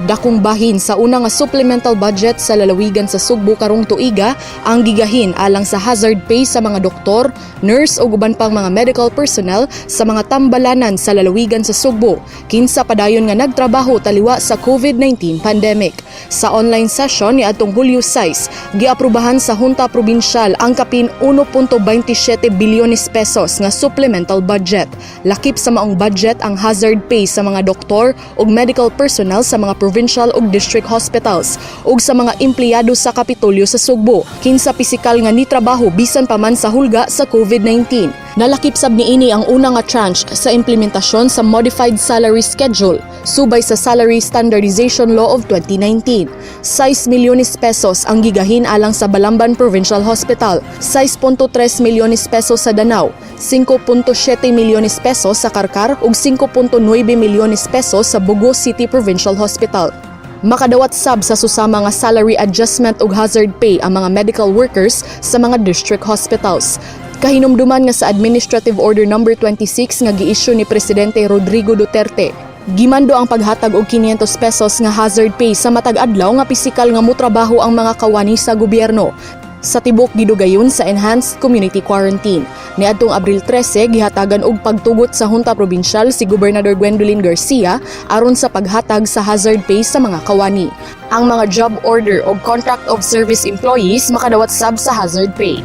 Dakong bahin sa una nga supplemental budget sa lalawigan sa Sugbo karong tuiga ang gigahin alang sa hazard pay sa mga doktor, nurse ug uban pang mga medical personnel sa mga tambalanan sa lalawigan sa Sugbo, kinsa padayon nga nagtrabaho taliwa sa COVID-19 pandemic. Sa online session ni atong Hulyo 6, giaprobahan sa Junta Probinsyal ang kapin 1.27 bilyones pesos nga supplemental budget. Lakip sa maong budget ang hazard pay sa mga doktor ug medical personnel sa mga provincial ug district hospitals ug sa mga empleyado sa Kapitolyo sa Sugbo, kinsa pisikal nga nitrabaho bisan pa man sa hulga sa COVID-19. Nalakip sab niini ang una nga tranche sa implementasyon sa modified salary schedule subay sa Salary Standardization Law of 2019. 6 milyones pesos ang gigahin alang sa Balamban Provincial Hospital, 6.3 milyones pesos sa Danao, 5.7 milyones pesos sa Carcar ug 5.9 milyones pesos sa Bogo City Provincial Hospital. Makadawat sab sa susama nga salary adjustment ug hazard pay ang mga medical workers sa mga district hospitals. Kahinumduman nga sa Administrative Order Number 26 nga giisyu ni Presidente Rodrigo Duterte, gimando ang paghatag og 500 pesos nga hazard pay sa matag adlaw nga pisikal nga motrabaho ang mga kawani sa gobyerno sa tibok gidugayon sa enhanced community quarantine. Niadtong Abril 13, gihatagan og pagtugot sa Junta Probinsyal si Gobernador Gwendolyn Garcia aron sa paghatag sa hazard pay sa mga kawani. Ang mga job order o contract of service employees makadawat sab sa hazard pay.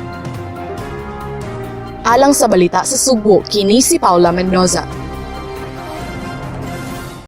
Alang sa Balita sa Sugbo, kini si Paula Mendoza.